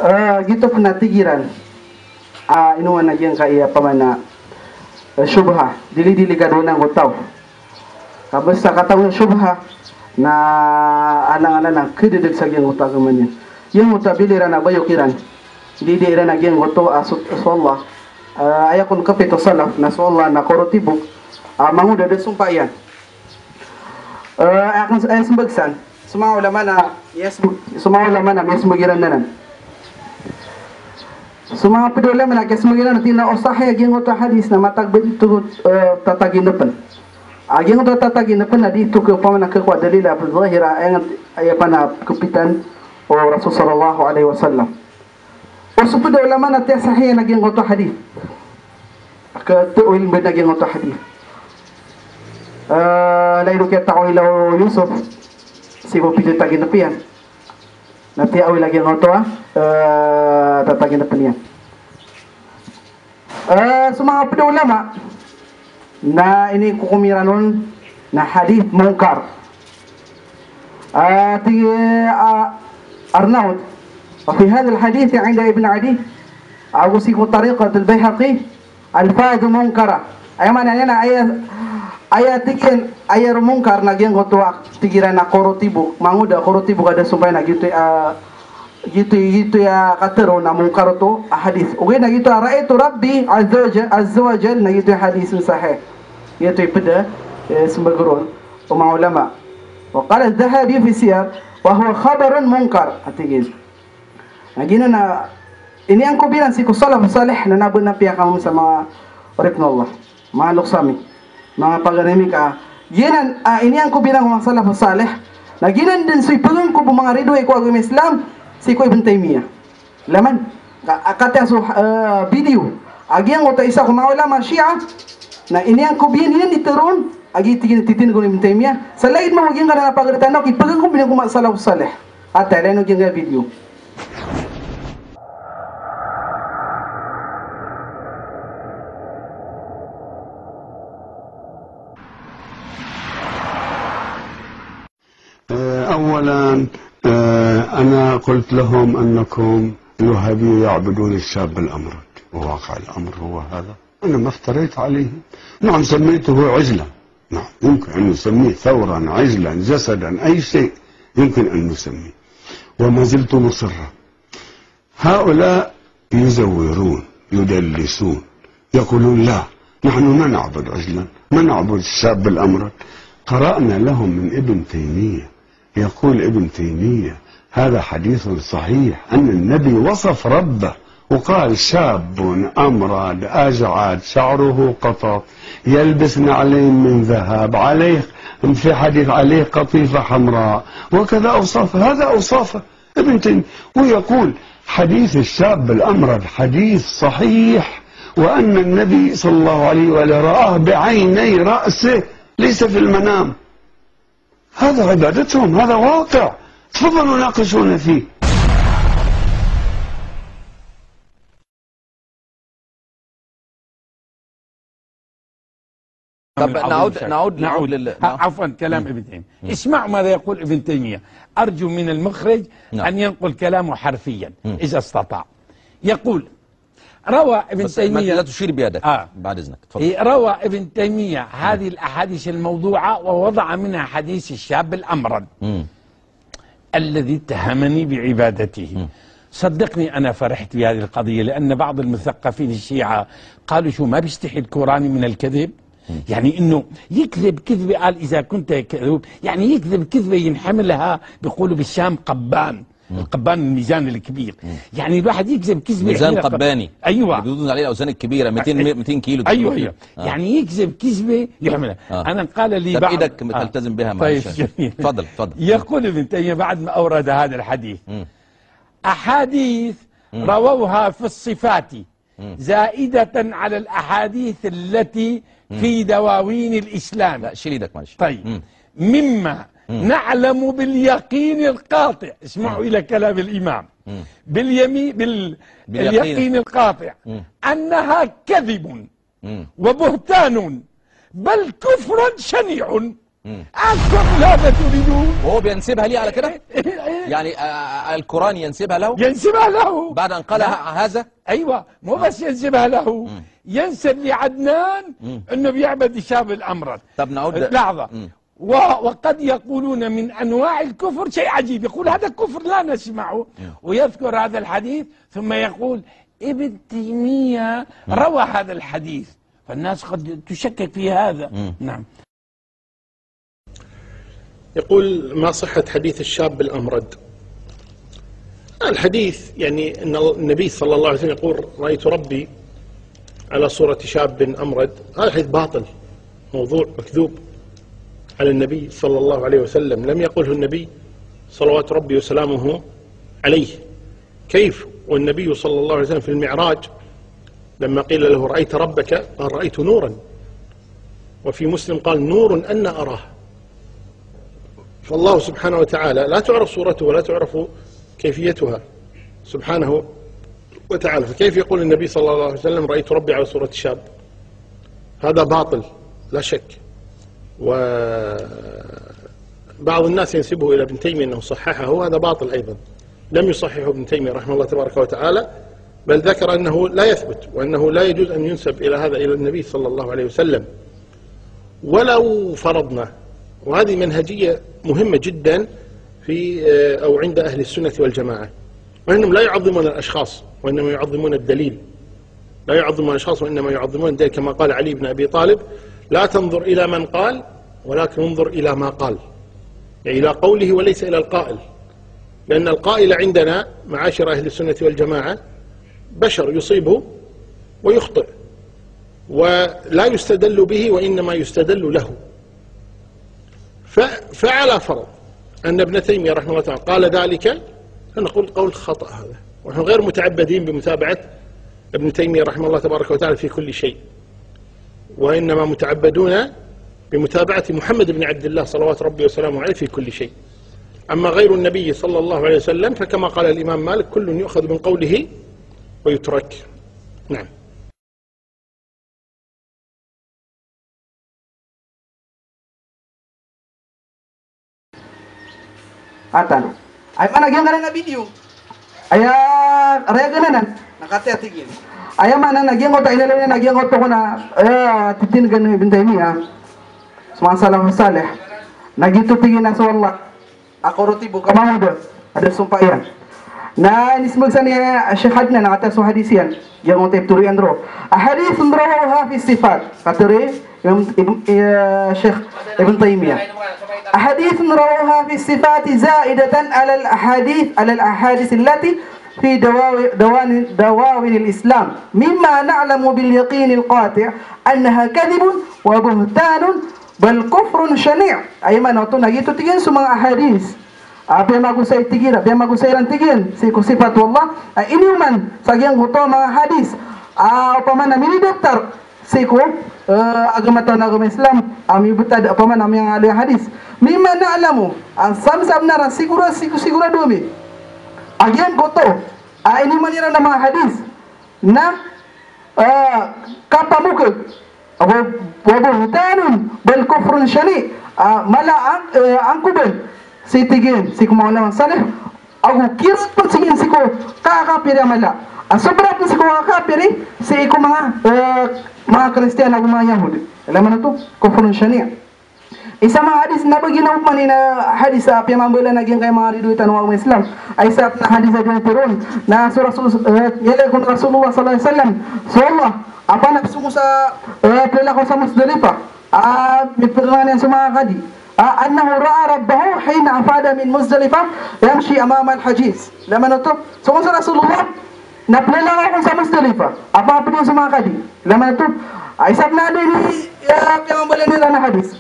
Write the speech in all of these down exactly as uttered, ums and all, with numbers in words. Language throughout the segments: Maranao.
Eh, giyoto pn a tig iran a ino man a giyangkaya pamana, eh, shubha, dili-dili ka dowa na angkoto a taw. Ka basta kataw a shubha na alang-alang a khadadad sa giyangkoto a agama niyan. Giyangkoto a bili iran a bayo kiran. Dii, dii iran a giyangkoto a so, so Allah. Eh, aya kon kapito salaf na so Allah na korotibok a mangoda da sompa iyan. Eh, aken, eh, sembag san. So manga ulama na, yes, so manga ulama na miyasembag iran anan. So manga pd a ulama na kiyasembag iran anan, tig iran a o sahih a giyangkoto a hadis na matag ba dito, eh, tatagin pn. A giyangkoto a tatagin pn na dito ka pamana ka kowa dalil a zahir a, eh, aya pn a kapitan o Rasul sallallahu alaihi wasallam. O so pd a ulama na tiyasahih iyan a giyangkoto a hadis. Ka ta'wil mbd a giyangkoto a hadis. Eh, lagid o kiyata'wil o Yusuf, sii ko pito tagin a piyan. Na tiya'wil a giyangkoto a, eh, tatagin a piyan. Eh, so manga pd a ulama, na inikokom iran on na hadith munkar. Ah, tig, ah, Arnaud, wa fi hadha al-hadith inda Ibn Adi, ago sii ko Tariqat al-Bayhaqi, alfadh munkara. Aya maana niyan na aya, aya tig iyan, aya roo munkar na giyangkoto a tig iran a korotibok, mangoda korotibok a da sompa iyan a giyoto, ah, Giyoto, giyoto i katharo na munkar oto a hadith. Ogaid na giyoto a ra'aytu Rabbi azza wa jal, azza wa jal, na giyoto i hadith sahih. Giyoto i pd, eh, sembag ron o manga ulama. Wa qala az-Zahabi fi siyar, wa huwa khabarun munkar. A tig iyan. Na giyanan na, iniyangkob iran sii ko salaf salih, na naben a piyakamamsa manga oripn o Allah. Manga loks ami, manga paganay ami ka, giyanan, ah, iniyangkob iran ko manga salafus salih, na giyanan dn so ipagangkob o manga ridoay ko agama Islam sii ko Ibn Taymiyyah. Laman, ka, ah, katii so, ah, video a giyangkoto a isa ko manga ulama Shia, na iniyangkob iyan, iyan di tharoon a giya tig iyan a titindg o Ibn Taymiyyah. Sa lagid mambo giyangkanan a pagari tano, ipagangkob iyan ko manga salafus salih. Ata, ilay niyo giyangkaya video. آه، أولًا، آه، أنا قلت لهم أنكم الوهابية يعبدون الشاب الأمرد، وواقع الأمر هو هذا. أنا ما افتريت عليهم. نعم، سميته عجلة. نعم، يمكن أن نسميه ثورا، عجلا، جسدا، أي شيء يمكن أن نسميه. وما زلت مصرا. هؤلاء يزورون، يدلسون، يقولون: "لا، نحن ما نعبد عجلا، ما نعبد الشاب الأمرد." قرأنا لهم من ابن تيمية، يقول ابن تيمية: "هذا حديث صحيح أن النبي وصف ربه وقال: 'شاب أمرد أجعد شعره قطط يلبس نعلين من ذهب، عليه، في حديث، عليه قطيفة حمراء.'" وكذا أوصاف، هذا أوصافه. ابن تيمية، ويقول: "حديث الشاب الأمرد حديث صحيح، وأن النبي صلى الله عليه وآله رآه بعيني رأسه ليس في المنام." هذا عبادتهم، هذا واقع. تفضلوا ناقشونا فيه. طب، نعود، نعود، نعود لل-، ها، نعود. عفوًا، كلام ابن تيمية. اسمع ماذا يقول ابن تيمية. أرجو من المخرج، نعم، أن ينقل كلامه حرفيًا، إذا استطاع. يقول، روى ابن تيمية، بس ما ت-، لا تشير بيدك. آه. بعد إذنك، تفضل. إيه، روى ابن تيمية هذه الأحاديث الموضوعة ووضع منها حديث الشاب الأمرد. الذي اتهمني بعبادته. صدقني، أنا فرحت بهذه القضية، لأن بعض المثقفين الشيعة قالوا: "شو، ما بيستحي الكوراني من الكذب؟" يعني إنه يكذب كذبة، قال: "إذا كنت كذوب"، يعني يكذب كذبة ينحملها، بيقولوا بالشام قبان. القبان الميزان الكبير. يعني الواحد يكذب كذبة ميزان يحملها قب-، قباني. أيوة. اللي بيوزن عليه الأوزان الكبيرة، ميتين، أي-، ميتين كيلو. أيوة، أيوة. آه. يعني يكذب كذبة يحملها. آه. أنا قال لي طب بعض، إيدك آه. تلتزم بها، طيب، معلش. جميل. تفضل، تفضل. يقول ابن تيمية بعد ما أورد هذا الحديث: "أحاديث رووها في الصفات زائدة على الأحاديث التي في دواوين الإسلام". لا، شيل إيدك، معلش. طيب. "مما نعلم باليقين القاطع". اسمعوا إلى كلام الإمام. باليمي-، بال-، باليقين. "اليقين القاطع أنها كذب وبهتان، بل كفر شنيع. أنتم لا تريدون". وهو بينسبها لي على كده؟ يعني، آه، آه، القرآن ينسبها له؟ ينسبها له. بعد أن قال نعم. ه-، هذا؟ أيوة، مو بس ينسبها له. مم. ينسب لعدنان مم. إنه بيعبد الشاب الأمرد. طب نعود. لحظة. مم. و-، وقد يقولون من أنواع الكفر شيء عجيب، يقول: "هذا كفر لا نسمعه"، مم. ويذكر هذا الحديث، ثم يقول: "ابن تيمية مم. روى هذا الحديث"، فالناس قد تشكك في هذا. مم. نعم. يقول: ما صحة حديث الشاب الأمرد؟ الحديث، يعني، أن النبي صلى الله عليه وسلم يقول: "رأيت ربي على صورة شاب أمرد"، هذا حديث باطل، موضوع، مكذوب على النبي صلى الله عليه وسلم، لم يقله النبي صلوات ربي وسلامه عليه. كيف والنبي صلى الله عليه وسلم في المعراج لما قيل له: "رأيت ربك؟" قال: "رأيت نورا." وفي مسلم قال: "نور أنا أراه." فالله سبحانه وتعالى لا تعرف صورته ولا تعرف كيفيتها سبحانه وتعالى، فكيف يقول النبي صلى الله عليه وسلم: "رأيت ربي على صورة شاب"؟ هذا باطل لا شك. وبعض الناس ينسبه إلى ابن تيمية أنه صححه، هذا باطل أيضا، لم يصححه ابن تيمية رحمه الله تبارك وتعالى، بل ذكر أنه لا يثبت، وأنه لا يجوز أن ينسب إلى هذا، إلى النبي صلى الله عليه وسلم. ولو فرضنا، وهذه منهجية مهمة جدًا في، آه، أو عند أهل السنة والجماعة، وأنهم لا يعظمون الأشخاص، وإنما يعظمون الدليل. لا يعظمون الأشخاص، وإنما يعظمون الدليل، كما قال علي بن أبي طالب: "لا تنظر إلى من قال، ولكن انظر إلى ما قال"، يعني إلى قوله وليس إلى القائل، لأن القائل عندنا معاشر أهل السنة والجماعة بشر يصيب ويخطئ، ولا يستدل به، وإنما يستدل له. ف-، فعلى فرض أن ابن تيمية رحمه الله تعالى قال ذلك، فنقول قول خطأ هذا، ونحن غير متعبدين بمتابعة ابن تيمية رحمه الله تبارك وتعالى في كل شيء، وإنما متعبدون بمتابعة محمد بن عبد الله صلوات ربي وسلامه عليه في كل شيء. أما غير النبي صلى الله عليه وسلم فكما قال الإمام مالك: "كل يؤخذ من قوله ويترك". نعم. Atan. Aya maana giyangkanan a video. Aya raya ganan. Na katii a tig iyan. Aya maana na giyangkoto a inaloy niyan na giyangkoto kon a, eh, titindgan o Ibn Taymiyyah. So manga salafus salih. Na giyoto tig iyan a so Allah a korotibo ka mangoda a da sompa iyan. Na inismbag san i Sheikh Adnan a katii a so hadis iyan, giyangkoto i pitharo iyan roo a hadith rawawha fi sifat. Katharo i Imam Ibn, eh, Sheikh Ibn Taymiyyah a hadith rawawha fi sifat zaidatan ala al-ahadith, ala al-ahadith allati fi dawawi-, dawani-, dawawin al-Islam, mimma na'lamu bil yaqin al-qati' annaha kadhibun wa buhtanun bal kufrun shani'. Aya maana oto na giyoto tig iyan so manga ahadith a piyamagosay tig iran, piyamagosay iran tig iyan sii ko sifat o Allah, a iniyoman sa giyangkoto a manga hadith a opama na minidaftar sii ko, eh, agama tano a agama Islam, a miyobtad opama na miyangaloy a hadith. Mimma na'lamu, a sabnsabnar a sigura, sigo-, sigurado ami a giyangkoto a iniyoman iran a manga hadith na, ah, kapamokag, wa, wa buhtanun bal kufrun shani', ah, mala a, eh, angkoban sii tig iyan sii ko manga ulama salih, ago kiran pn sii ko kakapiri a mala, a sobra pn sii ko kakapiri sii ko manga, eh, manga Kristiyan ago manga Yahudi. Aya maana oto, kufrun shani'. Isa a manga hadith na ba giya na opama na hadith a piyamambalan a giyangkai a manga ridoay tano a agama Islam. A isa a hadith a diyantero on na so Rasul, eh, ilay kon o Rasulullah sallallahu alaihi wasallam, so Allah a panap song sa, eh, plala ko sa Muzdalifah, a mipirman iyan so manga kadi a annahu ra'a rabbahu hina afada min Muzdalifah yamshi amama al-hajiz. Aya maana oto, so kon so Rasulullah na plala ko sa Muzdalifah a pangapd iyan so manga kadi. Aya maana oto, a isa a pn a di, eh, piyamambalan iran a hadith.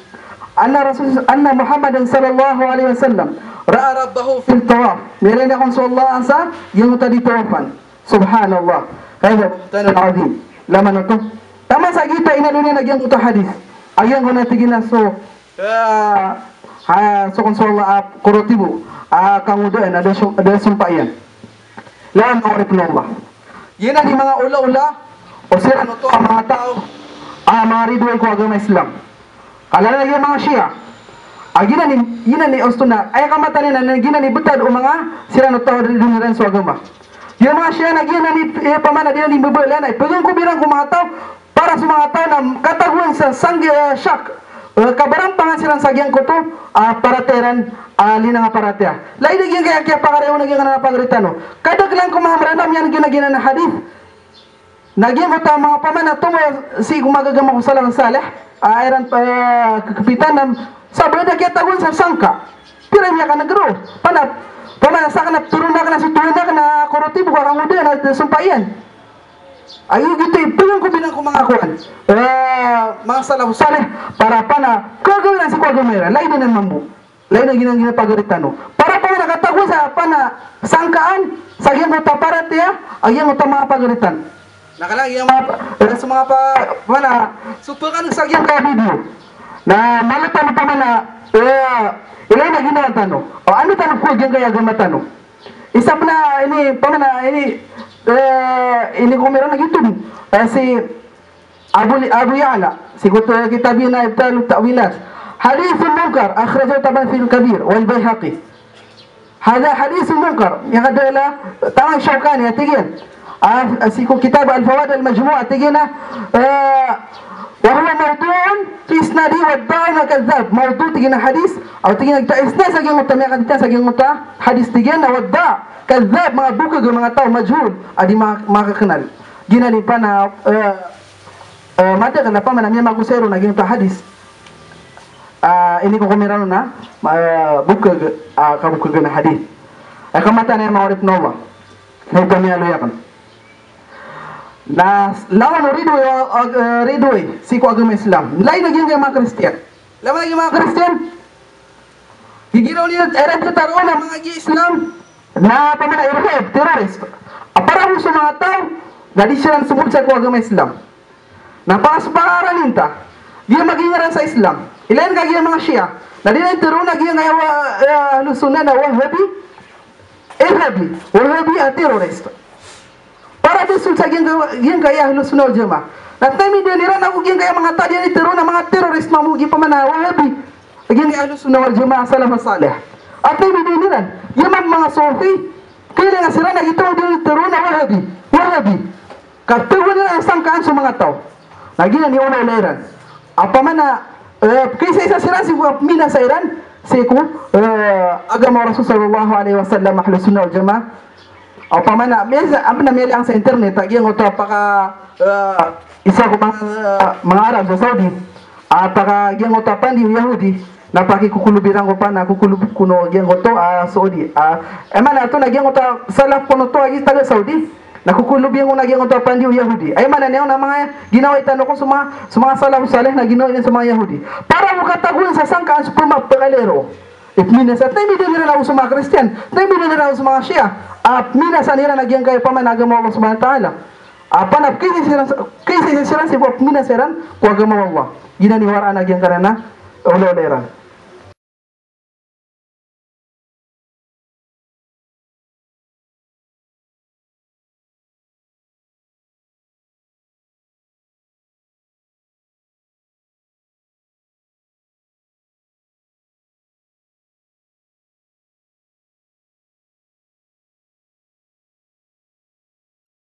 Anna Rasul, anna Muhammadan sallallahu alaihi wasallam ra'a rabbahu fit tawaf. Miyailay niyan kon so Allah sa giyangkoto a di tawafan. Subhanallah. Hadha buhtanun azim. Aya maana oto, taman sa giyoto a inaloy niyan a giyangkoto a hadith a giyangkoto a tig iyan a so, ah, ah, so kon so Allah a korotibo a kangodaan a da so-, da sompa iyan. Aya maana oto, oripn o Allah. Giyanan i manga olaola o siran oto a manga taw a manga ridoay ko agama Islam. Ka lagid iyan a manga Shia A giyanan i, giyanan i osto na, aya kamatanan iyan na giyanan i btad o manga siran o taw a doniran so agama. Giya manga Shia na giyanan i, eh, pamana di niyan di mbabala na, eh, pagangkobiran ko manga taw, para so manga taw na katagoan sa sanggi, eh, shak, eh, kabarampangan siran sa giyangkoto a paratiyaya iran, a linang a paratiyaya. Lagid a giyangkaya kiyapakaraya on a giyangkanan a pagari tano. Kadaklan ko manga Mranaw, miyaneg iyan a giyanan a hadith. Na giyangkoto a manga pamana tomo sii ko manga agama ko salaf salih, a iran, eh, kakapitan na sabap a kiyatagoan sa sangka. Pira i miyakaneg roo. Pamana, pamana sakn na ptharoon akn a so tohan akn a korotib ko a kangodaan a sompa iyan. Aya giyoto i pagangkobiran ko manga kowan, eh, manga salaf salih, para pamana kagawii iran sii ko agama iran. Lagid anan mambo. Lagid anan giyanan a pagari tano. Para pamana katagoan sa pamana sangkaan sa giyangkoto a paratiyaya a giyangkoto a manga pagari tano. Na kala giyangkoto a manga, eh, so manga pa-, pamana, so pkhaneg sa giyangkaya video. Na malo tano pamana, eh, ilay na ginawa tano. O, ano tano ko giyangkaya agama tano. Isa pn a ini, pamana, ini, eh, ini ko miyaroon a giyoto, eh, si Abu, Abu Ya'la, sii ko kitab iyan a Ibtalut Ta'wilat. Hadithun munkar, akhrajahu Tabarani fil Kabir, wal Bayhaqi. Hadha hadithun munkar, miyakadala, taman Shawkani, a tig iyan. Ah, sii ko kitab Al-Fawaid Al-Majmu'ah, a tig iyan a, eh, wa huwa mawdu'un fi isnadihi wadda'un wa kadhdhab. Mawdu', tig iyan, a hadith, a tig iyan a giyoto a isnad sa giyangkoto a miyakadita sa giyangkoto a hadith, tig iyan a wadda', kadhdhab, manga bokeg, manga taw, majhul, a di ma-, makaknal. Giyanan i pamana, eh, Eh, madakl a pamana miyamagosayn ron a giyangkoto a hadith. Ah, ini ko komiran on a, ah, bokeg, ah, kabokeg a hadith. Eh, kamatanan iyan manga oripn o Allah. Na ito a miyaaloy akn. Na s-, lawan o ridoay, ah, ah, ridoay sii ko agama Islam. Lagid anan giyangkaya manga Kristiyan. Lagid anan giyangkaya manga Kristiyan. Gii ron iran, iran tharoon a manga giya Islam na pamana irhab, terrorist. A para bo so manga taw na di siran somold sii ko agama Islam. Na pakasopak a raninta, di magingaran sa Islam. Ilay ka giya manga Shia. Na di niyan tharoon a giyangkaya wa-, eh, Ahlus Sunnah na Wahhabi, Irhabi, Wahhabi a terrorist. Para di sold sa giyangka-, giyangkaya Ahlus Sunnah wal Jamaah. Na tharoon iran a giyangkaya manga taw a di niyan tharoon a manga terrorist mambo gii pamana Wahhabi. Giyangkaya Ahlus Sunnah wal Jamaah, Salaf as-Salih. A tharoon iran, giya mambo manga Sufi, kailangan siran a gii taw a di niyan tharoon a Wahhabi. Wahhabi. Ka tagoan iran a sangkaan so manga taw. Na giyanan i olaola iran. A pamana, eh, pkaisaisa siran sii ko pminasa iran sii ko, eh, agama o Rasul sallallahu alaihi wasallam, Ahlus Sunnah wal Jamaah. A pamana, miyasa, a pamana miyaliyang sa internet, a giyangkoto a paka, eh, isa ko manga, eh, manga Arab sa Saudi. A paka giyangkoto a pandi o Yahudi. Na pakikokolob iran ko pamana, kokolob ko o giyangkoto a Saudi. A, aya maana oto na giyangkoto a salaf ko oto a gii taga Saudi. Na kokolob iyan ko o giyangkoto a pandi o Yahudi. Aya maana niyan na manga ginawai tano ko so manga, so manga salaf salih na ginawai niyan so manga Yahudi. Para bo katagoan sa sangkaan so pmapakaliyo. Ipminasa, tharoon iran a o so manga Kristiyan. Tharoon iran a o so manga Shia. A pminasa iran a giyangkaya pamana agama o Allah Subhanahu wa Ta'ala. A pamana pkaisaisa siran, pkaisaisa siran sii ko pminasa iran ko agama o Allah. Giyanan i waraan a giyangkanan a olaola iran.